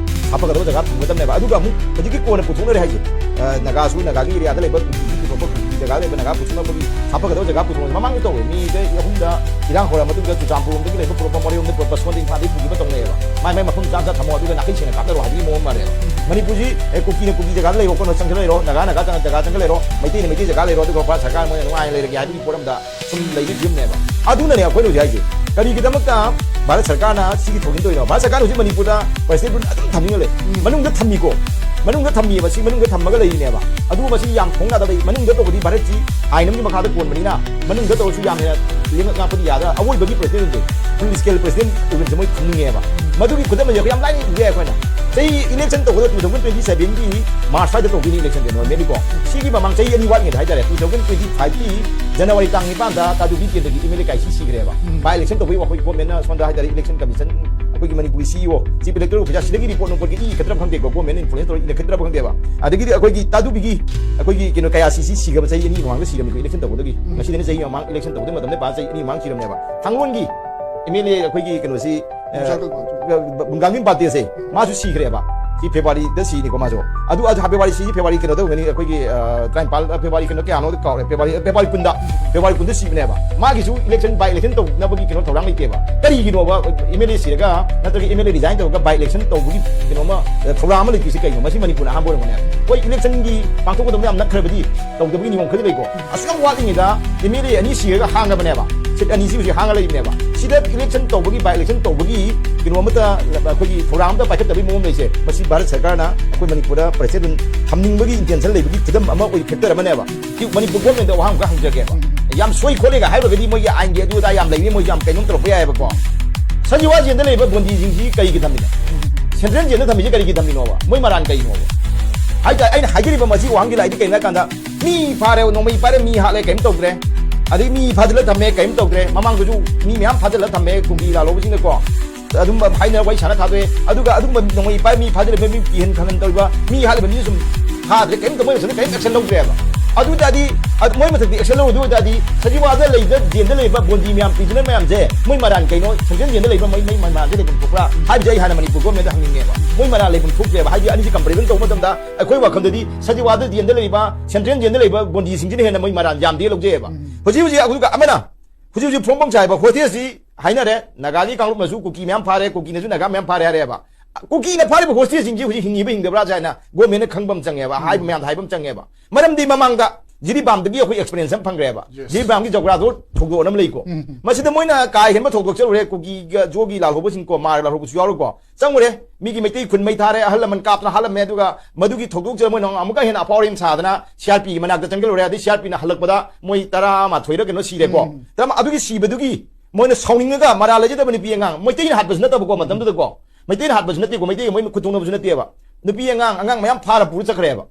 ꯍꯥꯞꯄꯒꯗꯕ ꯖꯒꯥ ꯊꯝꯒꯗꯕꯅꯦꯕ꯫ ꯑꯗꯨꯒ ꯑꯃꯨꯛ ꯍꯧꯖꯤꯛꯀꯤ ꯀꯣꯟꯅ ꯄꯨꯊꯣꯛꯅꯔꯦ ꯍꯥꯏꯁꯦ, ꯑ, ꯅꯥꯒꯥꯁꯨ ꯅꯥꯒꯥꯒꯤ ꯑꯦꯔꯤꯌꯥꯗ ꯂꯩꯕ ꯀꯨꯀꯤꯁꯨ ꯄꯨꯊꯣꯛꯄ, ꯀꯨꯀꯤ ꯖꯒꯥ ꯂꯩꯕ ꯅꯥꯒꯥ ꯄꯨꯊꯣꯛꯅꯕꯒꯤ ꯍꯥꯞꯄꯒꯗꯕ ꯖꯒꯥ ꯄꯨꯊꯣꯛꯅꯕ ꯃꯃꯥꯡꯗ ꯇꯧꯋꯦ꯫ ꯃꯤ ꯆꯍꯤ ꯑꯍꯨꯝꯗ ꯏꯔꯥꯡ ꯍꯧꯔ ꯃꯇꯨꯡꯗ ꯆꯨꯔꯆꯥꯟꯄꯨꯔ ꯂꯣꯝꯗꯒꯤ ꯂꯩꯕ ꯄꯨꯔꯛꯄ, ꯃꯣꯔꯦꯔꯣꯝꯗꯒꯤ ꯄꯨꯔꯛꯄ, ꯁꯣꯝꯗ ꯏꯝꯐꯥꯜꯗꯒꯤ ꯄꯨꯈꯤꯕ ꯇꯧꯅꯩꯌꯦꯕ꯫ ꯃꯥꯏ ꯃꯥꯏ ꯃꯐꯝ ꯆꯥ ꯆꯥ ꯊꯝꯃꯣ, ꯑꯗꯨꯒ ꯅꯥꯈꯩ ꯁꯦꯡꯅ ꯀꯥꯞꯅꯔꯣ ꯍꯥꯏꯕꯒꯤ ꯃꯑꯣꯡ ꯑꯃ ꯂꯩꯔꯦ꯫ ꯃꯅꯤꯄꯨꯔꯁꯤ, ꯑꯦ, ꯀꯨꯀꯤꯅ ꯀꯨꯀꯤ ꯖꯒꯥꯗ ꯂꯩꯔꯣ, ꯀꯣꯟꯅ ꯆꯪꯁꯤꯜꯂ ꯂꯩꯔꯣ, ꯅꯥꯒꯥ ꯅꯥꯒꯥ ꯖꯒꯥ ꯆꯪꯁꯤꯜꯂ ꯂꯩꯔꯣ, ꯃꯩꯇꯩꯅ ꯃꯩꯇꯩ ꯖꯒꯥ ꯂꯩꯔꯣ, ꯑꯗꯨꯒ ꯚꯥꯔꯠ ꯁꯔꯀꯥꯔ ꯃꯣꯏꯅ ꯅꯨꯡꯉꯥꯏꯅ ꯂꯩꯔꯒꯦ ꯍꯥꯏꯕꯒꯤ ꯄꯣꯠ ꯑꯃꯗ ꯁꯨꯝ ꯂꯩꯕꯒꯤ ꯐꯤꯕꯝꯅꯦꯕ꯫ ꯑꯗꯨꯅꯅꯦ ꯑꯩꯈꯣꯏꯅ ꯍꯧꯖꯤꯛ ꯍꯥꯏꯁꯦ, ꯀꯔꯤꯒꯤꯗꯃꯛꯇ ꯚꯥꯔꯠ ꯁꯔꯀꯥꯔꯅ ꯁꯤꯒꯤ ꯊꯧꯖꯤꯟ ꯇꯧꯔꯤꯅꯣ? ꯚꯥꯔꯠ ꯁꯔꯀꯥꯔꯅ ꯍꯧꯖꯤꯛ ꯃꯅꯤꯄꯨꯔꯗ ꯄ꯭ꯔꯁꯤꯗꯦꯟ ꯔꯨꯜ ꯑꯗꯨꯝ ꯊꯝꯅꯤꯡꯉ ꯂꯩ꯫ ꯎꯝ꯫ ꯃꯅꯨꯡꯗ ꯊꯝꯃꯤꯀꯣ, ꯃꯅꯨꯡꯗ ꯊꯝꯃꯤꯕ, ꯁꯤ ꯃꯅꯨꯡꯗ ꯊꯝꯃꯒ ꯂꯩꯔꯤꯅꯦꯕ꯫ ꯑꯗꯨꯒꯨꯝꯕꯁꯤ ꯌꯥꯝ ꯐꯣꯡ ꯌꯥꯗꯕ ꯂꯩ꯫ ꯃꯅꯨꯡꯗ ꯇꯧꯕꯗꯤ ꯚꯥꯔꯠꯁꯤ ꯑꯥꯏꯟ ꯑꯃꯒꯤ ꯃꯈꯥꯗ ꯄꯣꯟꯕꯅꯤꯅ, ꯃꯅꯨꯡꯗ ꯇꯧꯔꯁꯨ ꯌꯥꯝ ꯍꯦꯟꯅ ꯂꯦꯡꯉꯛ ꯉꯥꯛꯄꯗꯤ ꯌꯥꯗ, ꯑꯋꯣꯏꯕꯒꯤ ꯄ꯭ꯔꯁꯤꯗꯦꯟꯁꯦ, ꯐꯨꯜ ꯁ꯭ꯀꯦꯜ ꯄ꯭ꯔꯁꯤꯗꯦꯟ ꯑꯣꯏꯕꯁꯦ ꯃꯣꯏ ꯊꯝꯅꯤꯡꯉꯦꯕ꯫ ꯃꯗꯨꯒꯤ ꯈꯨꯗꯝ ꯑꯁꯦ ꯑꯩꯈꯣꯏ ꯌꯥꯝ ꯂꯥꯏꯅ ꯎꯕ ꯌꯥꯏ꯫ ꯑꯩꯈꯣꯏꯅ ꯆꯍꯤ ꯏꯂꯦꯛꯁꯟ ꯇꯧꯕꯗ two thousand twenty sevenꯒꯤ ꯃꯥꯔꯆ ꯁ꯭ꯋꯥꯏꯗ ꯇꯧꯗꯣꯏꯅꯤ ꯏꯂꯦꯛꯁꯟꯁꯦ, ꯅꯣꯔꯃꯦꯜꯂꯤꯀꯣ꯫ ꯁꯤꯒꯤ ꯃꯃꯥꯡ ꯆꯍꯤ ꯑꯅꯤ ꯋꯥꯠꯂꯤꯉꯩꯗ ꯍꯥꯏꯇꯥꯔꯦ, two thousand twenty fiveꯀꯤ ꯖꯅꯋꯥꯔꯤ ꯇꯥꯡ ꯅꯤꯄꯥꯟꯗ ꯇꯥꯗꯨ ꯕꯤ ꯀꯦꯟꯗ꯭ꯔꯒꯤ ꯑꯦꯝ ꯑꯦꯜ ꯑꯦ ꯀꯥꯏꯁꯤ ꯁꯤꯈ꯭ꯔꯦꯕ꯫ ꯎꯝ꯫ ꯕꯥꯏ ꯏꯂꯦꯛꯁꯟ ꯇꯧꯕꯒꯤ ꯋꯥꯈꯣꯏ ꯒꯣꯔꯃꯦꯟꯅ ꯁꯣꯝꯗ ꯍꯥꯏꯇꯥꯔꯦ, ꯏꯂꯦꯛꯁꯟ ꯀꯃꯤꯁꯟ, ꯑꯩꯈꯣꯏꯒꯤ ꯃꯅꯤꯄꯨꯔꯒꯤ ꯁꯤ ꯏ ꯑꯣ, ꯆꯤꯐ ꯏꯂꯦꯛꯇꯣꯔꯦꯜ ꯑꯣꯐꯤꯁꯥꯔ, ꯁꯤꯗꯒꯤ ꯔꯤꯄꯣꯔꯠ ꯅꯨꯡꯄꯣꯔꯠꯀꯤ ꯏ ꯏꯈꯠꯇ꯭ꯔꯕ ꯈꯪꯗꯦꯀꯣ, ꯒꯣꯔꯃꯦꯟꯅ ꯏꯟꯐ꯭ꯂꯨꯌꯦꯟꯁ ꯇꯧꯔ ꯏꯈꯠꯇ꯭ꯔꯕ ꯈꯪꯗꯦꯕ꯫ ꯑꯗꯒꯤꯗꯤ ꯑꯩꯈꯣꯏꯒꯤ ꯇꯥꯗꯨꯕꯤꯒꯤ, ꯑꯩꯈꯣꯏꯒꯤ ꯀꯩꯅꯣ, ꯀꯌꯥ ꯁꯤ ꯁꯤ ꯁꯤꯈ꯭ꯔꯕ ꯆꯍꯤ ꯑꯅꯤ ꯃꯃꯥꯡꯗ ꯁꯤꯔꯝꯃꯤꯀꯣ, ꯏꯂꯦꯛꯁꯟ ꯇꯧꯕꯗꯒꯤ꯫ ꯎꯝ꯫ ꯉꯁꯤꯗꯒꯤ ꯆꯍꯤ ꯃꯃꯥꯡ ꯏꯂꯦꯛꯁꯟ ꯇꯧꯕꯗꯒꯤ ꯃꯇꯝꯗ ꯄꯥ ꯆꯍꯤ ꯑꯅꯤ ꯃꯃꯥꯡ ꯁꯤꯔꯝꯃꯦꯕ꯫ ꯊꯥꯡꯒꯣꯟꯒꯤ ꯑꯦꯝ ꯑꯦꯜ ꯑꯦ ꯑꯩꯈꯣꯏꯒꯤ ꯀꯩꯅꯣꯁꯤ, ꯑ, ꯕꯨꯡꯒꯥꯡꯒꯤꯝ ꯄꯥꯇꯦꯁꯦ, ꯃꯥꯁꯨ ꯁꯤꯈ꯭ꯔꯦꯕ꯫ ꯁꯤ ꯐꯦꯕ꯭ꯔꯨꯋꯥꯔꯤꯗ ꯁꯤꯅꯤꯀꯣ ꯃꯥꯁꯨ꯫ ꯑꯗꯨ ꯑꯗꯨ ꯐꯦꯕ꯭ꯔꯨꯋꯥꯔꯤ ꯁꯤꯁꯤ ꯐꯦꯕ꯭ꯔꯨꯋꯥꯔꯤ ꯀꯩꯅꯣ ꯇꯧꯒꯅꯤ, ꯑꯩꯈꯣꯏꯒꯤ, ꯑ, ꯇꯔꯥꯅꯤꯄꯥꯜ, ꯑ, ꯐꯦꯕ꯭ꯔꯨꯋꯥꯔꯤ ꯀꯩꯅꯣ ꯀꯌꯥꯅꯣ ꯀꯥꯎꯔꯦ, ꯐꯦꯕ꯭ꯔꯨꯋꯥꯔꯤ, ꯐꯦꯕ꯭ꯔꯨꯋꯥꯔꯤ ꯀꯨꯟꯗ, ꯐꯦꯕ꯭ꯔꯨꯋꯥꯔꯤ ꯀꯨꯟꯗ ꯁꯤꯕꯅꯦꯕ꯫ ꯃꯥꯒꯤꯁꯨ election, by election ꯇꯧꯅꯕꯒꯤ ꯀꯩꯅꯣ ꯊꯧꯔꯥꯡ ꯂꯩꯇꯦꯕ꯫ ꯀꯔꯤꯒꯤꯅꯣꯕ MLA ꯁꯤꯔꯒ ꯅꯠꯇ꯭ꯔꯒ MLA resign ꯇꯧꯔꯒ by election ꯇꯧꯕꯒꯤ ꯀꯩꯅꯣꯃ, ꯑ, ꯊꯧꯔꯥꯡ ꯑꯃ ꯂꯩꯇ꯭ꯔꯤꯁꯤ ꯀꯩꯅꯣ? ꯃꯁꯤ ꯃꯅꯤꯄꯨꯔꯅ ꯑꯍꯥꯟꯕ ꯑꯣꯏꯔꯝꯒꯅꯦ꯫ ꯍꯣꯏ, election ꯒꯤ ꯄꯥꯡꯊꯣꯛꯀꯗꯕ ꯌꯥꯝ ꯅꯛꯈ꯭ꯔꯕꯗꯤ ꯇꯧꯗꯕꯒꯤ ꯅꯤꯌꯣꯝ ꯈꯔꯗꯤ ꯂꯩꯀꯣ꯫ ꯑꯁꯨꯛ ꯌꯥꯝ ꯋꯥꯠꯂꯤꯉꯩꯗ MLA ꯑꯅꯤ ꯁꯤꯔꯒ ꯍꯥꯡꯉꯕꯅꯦꯕ꯫ Seat ꯑꯅꯤꯁꯤ ꯍꯧꯖꯤꯛ ꯍꯥꯡꯉ ꯂꯩꯕꯅꯦꯕ꯫ ꯁꯤꯗ election ꯇꯧꯕꯒꯤ, by election ꯇꯧꯕꯒꯤ ꯀꯩꯅꯣ ꯑꯃꯠꯇ ꯑꯩꯈꯣꯏꯒꯤ ꯊꯧꯔꯥꯡ ꯑꯃꯠꯇ ꯄꯥꯏꯈꯠꯇꯕꯒꯤ ꯃꯑꯣꯡ ꯂꯩꯁꯦ꯫ ꯃꯁꯤ ꯚꯥꯔꯠ ꯁꯔꯀꯥꯔꯅ ꯑꯩꯈꯣꯏ ꯃꯅꯤꯄꯨꯔꯗ ꯄ꯭ꯔꯦꯁꯤꯗꯦꯟ ꯊꯝꯅꯤꯡꯕꯒꯤ intention ꯂꯩꯕꯒꯤ ꯈꯨꯗꯝ ꯑꯃ ꯑꯣꯏ, factor ꯑꯃꯅꯦꯕ꯫ ꯁꯤ ꯃꯅꯤꯄꯨꯔ government ꯇ ꯋꯥꯍꯪ ꯑꯃꯈꯛ ꯍꯪꯖꯒꯦꯕ꯫ ꯌꯥꯝ ꯁꯣꯏ ꯈꯣꯠꯂꯦꯒ ꯍꯥꯏꯔꯨꯔꯒꯗꯤ ꯃꯣꯏꯒꯤ ꯑꯥꯏꯟꯒꯤ ꯑꯗꯨ ꯑꯗꯥ ꯌꯥꯝ ꯂꯩꯕꯅꯤ, ꯃꯣꯏꯁꯨ ꯌꯥꯝ ꯀꯩꯅꯣꯝ ꯇꯧꯔꯛꯄ ꯌꯥꯏꯑꯕꯀꯣ꯫ ꯁꯖꯤꯋꯥ ꯖꯦꯜꯗ ꯂꯩꯕ ꯕꯣꯟꯗꯤꯁꯤꯡꯁꯤ ꯀꯔꯤꯒꯤ ꯊꯝꯃꯤꯅꯣ? Central ꯖꯦꯜꯗ ꯊꯝꯃꯤꯁꯤ ꯀꯔꯤꯒꯤ ꯊꯝꯃꯤꯅꯣꯕ? ꯃꯣꯏ ꯃꯔꯥꯟ ꯀꯩꯅꯣꯕ? ꯍꯥꯏꯇꯥꯔꯦ, ꯑꯩꯅ ꯍꯥꯏꯖꯔꯤꯕ ꯃꯁꯤ ꯋꯥꯍꯪꯒꯤ ꯂꯥꯏꯗꯤ ꯀꯩꯅꯣ ꯍꯥꯏ ꯀꯥꯟꯗ, ꯃꯤ ꯐꯥꯔꯦ, ꯅꯣꯡꯃꯩ ꯄꯥꯏꯔꯦ, ꯃꯤ ꯍꯥꯠꯂꯦ, ꯀꯔꯤꯝ ꯇꯧꯗ꯭ꯔꯦ꯫ ꯑꯗꯩ ꯃꯤ ꯐꯥꯖꯤꯜꯂ ꯊꯝꯃꯦ, ꯀꯔꯤꯝ ꯇꯧꯗ꯭ꯔꯦ꯫ ꯃꯃꯥꯡꯗꯁꯨ ꯃꯤ ꯃꯌꯥꯝ ꯐꯥꯖꯤꯜꯂ ꯊꯝꯃꯦ, ꯀꯨꯀꯤ ꯂꯥꯜꯍꯧꯕꯁꯤꯡꯅꯀꯣ꯫ ꯑꯗꯨꯝꯕ ꯍꯥꯏꯅꯔ ꯋꯥꯔꯤ ꯁꯥꯟꯅ ꯊꯥꯗꯣꯛꯑꯦ꯫ ꯑꯗꯨꯒ ꯑꯗꯨꯝꯕ ꯅꯣꯡꯃꯩ ꯄꯥꯏꯔ ꯃꯤ ꯐꯥꯖꯤꯜꯂ ꯃꯤ ꯀꯤꯍꯟ ꯈꯪꯍꯟ ꯇꯧꯔꯤꯕ, ꯃꯤ ꯍꯥꯠꯂꯤꯕ ꯃꯤꯁꯨ ꯁꯨꯝ ꯊꯥꯗ꯭ꯔꯦ, ꯀꯔꯤꯝ ꯇꯧꯕ ꯃꯇꯝꯗ ꯀꯔꯤꯝ action ꯂꯧꯗ꯭ꯔꯦꯕ꯫ ꯑꯗꯨ ꯑꯣꯏ ꯇꯥꯔꯗꯤ, ꯑꯗꯨ ꯃꯣꯏ ꯃꯊꯛꯇ action ꯂꯧꯔꯨ ꯑꯗꯨ ꯑꯣꯏ ꯇꯥꯔꯗꯤ, ꯁꯖꯤꯋꯥꯗ ꯂꯩꯕ, ꯖꯦꯜꯗ ꯂꯩꯕ ꯕꯣꯟꯗꯤ ꯃꯌꯥꯝ, prisoner ꯃꯌꯥꯝꯁꯦ ꯃꯣꯏ ꯃꯔꯥꯟ ꯀꯩꯅꯣ? Central ꯖꯦꯜꯗ ꯂꯩꯕ ꯃꯣꯏ, ꯃꯣꯏ ꯃꯔꯥꯟꯁꯦ ꯂꯩꯐꯝ ꯊꯣꯛꯄ꯭ꯔꯥ ꯍꯥꯏꯕꯁꯦ ꯑꯩ ꯍꯥꯟꯅ ꯃꯅꯤꯄꯨꯔ government ꯗ ꯍꯪꯅꯤꯡꯉꯦꯕ꯫ ꯃꯣꯏ ꯃꯔꯥꯟ ꯂꯩꯐꯝ ꯊꯣꯛꯇ꯭ꯔꯦꯕ꯫ ꯍꯥꯏꯗꯤ ꯑꯅꯤꯁꯤ comparison ꯇꯧꯕ ꯃꯇꯝꯗ ꯑꯩꯈꯣꯏ ꯋꯥꯈꯜꯗꯗꯤ ꯁꯖꯤꯋꯥꯗ ꯖꯦꯜꯗ ꯂꯩꯔꯤꯕ, Central ꯖꯦꯜꯗ ꯂꯩꯕ ꯕꯣꯟꯗꯤꯁꯤꯡꯁꯤꯅ ꯍꯦꯟꯅ ꯃꯣꯏ ꯃꯔꯥꯟ ꯌꯥꯝꯗꯦ ꯂꯧꯖꯩꯑꯕ꯫ ꯍꯧꯖꯤꯛ ꯍꯧꯖꯤꯛ ꯑꯗꯨꯒ ꯑꯃꯅ ꯍꯧꯖꯤꯛ ꯍꯧꯖꯤꯛ ꯐꯣꯡ ꯐꯣꯡ ꯁꯥꯏꯕ hostage ꯁꯤ ꯍꯥꯏꯅꯔꯦ, ꯅꯥꯒꯥꯒꯤ ꯀꯥꯡꯂꯨꯞꯅꯁꯨ ꯀꯨꯀꯤ ꯃꯌꯥꯝ ꯐꯥꯔꯦ, ꯀꯨꯀꯤꯅꯁꯨ ꯅꯥꯒꯥ ꯃꯌꯥꯝ ꯐꯥꯔꯦ ꯍꯥꯏꯔꯦꯕ꯫ ꯀꯨꯀꯤꯅ ꯐꯥꯔꯤꯕ hostage ꯁꯤꯡꯁꯤ ꯍꯧꯖꯤꯛ ꯍꯤꯡꯉꯤꯕ ꯍꯤꯡꯗꯕ꯭ꯔꯥ ꯍꯥꯏꯅ government ꯅ ꯈꯪꯕ ꯑꯃ ꯆꯪꯉꯦꯕ, ꯍꯥꯏꯕ ꯃꯌꯥꯝꯗ ꯍꯥꯏꯕ ꯑꯃ ꯆꯪꯉꯦꯕ꯫ ꯃꯔꯝꯗꯤ ꯃꯃꯥꯡꯗ ꯖꯤꯔꯤꯕꯥꯝꯗꯒꯤ ꯑꯩꯈꯣꯏ experience ꯑꯃ ꯐꯪꯈ꯭ꯔꯦꯕ꯫ Yes. ꯖꯤꯔꯤꯕꯥꯝꯒꯤ ꯖꯧꯒ꯭ꯔꯥꯗꯣ ꯊꯧꯗꯣꯛ ꯑꯅ ꯑꯃ ꯂꯩꯀꯣ꯫ ꯎꯝ꯫ ꯃꯁꯤꯗ ꯃꯣꯏꯅ ꯀꯥ ꯍꯦꯟꯕ ꯊꯧꯗꯣꯛ ꯆꯠꯂꯨꯔꯦ, ꯀꯨꯀꯤꯒ ꯖꯣꯒꯤ ꯂꯥꯜꯍꯧꯕꯁꯤꯡꯀꯣ, ꯃꯥꯔ ꯂꯥꯜꯍꯧꯕꯁꯨ ꯌꯥꯎꯔꯤꯀꯣ꯫ ꯆꯪꯉꯨꯔꯦ, ꯃꯤꯒꯤ ꯃꯩꯇꯩ ꯈꯨꯟ ꯃꯩ ꯊꯥꯔꯦ, ꯑꯍꯜ ꯂꯃꯟ ꯀꯥꯞꯇꯅ ꯍꯥꯠꯂꯝꯃꯦ, ꯑꯗꯨꯒ ꯃꯗꯨꯒꯤ ꯊꯧꯗꯣꯛꯁꯤꯗ ꯃꯣꯏꯅ ꯑꯃꯨꯛꯀ ꯍꯦꯟꯅ ꯑꯐꯥꯎ ꯑꯔꯤꯡ ꯁꯥꯗꯅ ꯁꯤ ꯑꯥꯔ ꯄꯤꯒꯤ ꯃꯅꯥꯛꯇ ꯆꯪꯁꯤꯜꯂꯨꯔꯦ꯫ ꯑꯗꯩ ꯁꯤ ꯑꯥꯔ ꯄꯤꯅ ꯍꯜꯂꯛꯄꯗ ꯃꯣꯏ ꯇꯔꯥꯃꯥꯊꯣꯏꯔ ꯀꯩꯅꯣ ꯁꯤꯔꯦꯀꯣ꯫ ꯎꯝ꯫ ꯇꯔꯥꯃꯥ-, ꯑꯗꯨꯒꯤ ꯁꯤꯕꯗꯨꯒꯤ ꯃꯣꯏꯅ ꯁꯥꯎꯅꯤꯡꯉꯒ ꯃꯔꯥꯜ ꯂꯩꯖꯗꯕ ꯅꯨꯄꯤ ꯑꯉꯥꯡ, ꯃꯩꯇꯩꯅ ꯍꯥꯠꯄꯁꯨ ꯅꯠꯇꯕꯀꯣ ꯃꯇꯝꯗꯨꯗꯀꯣ, ꯃꯩꯇꯩꯅ ꯍꯥꯠꯄꯁꯨ ꯅꯠꯇꯦꯀꯣ, ꯃꯩꯇꯩꯒ ꯃꯣꯏ ꯈꯨꯠ ꯊꯣꯛꯅꯕꯁꯨ ꯅꯠꯇꯦꯕ, ꯅꯨꯄꯤ ꯑꯉꯥꯡ, ꯑꯉꯥꯡ ꯃꯌꯥꯝ ꯐꯥꯔ ꯄꯨꯔ ꯆꯠꯈ꯭ꯔꯦꯕ꯫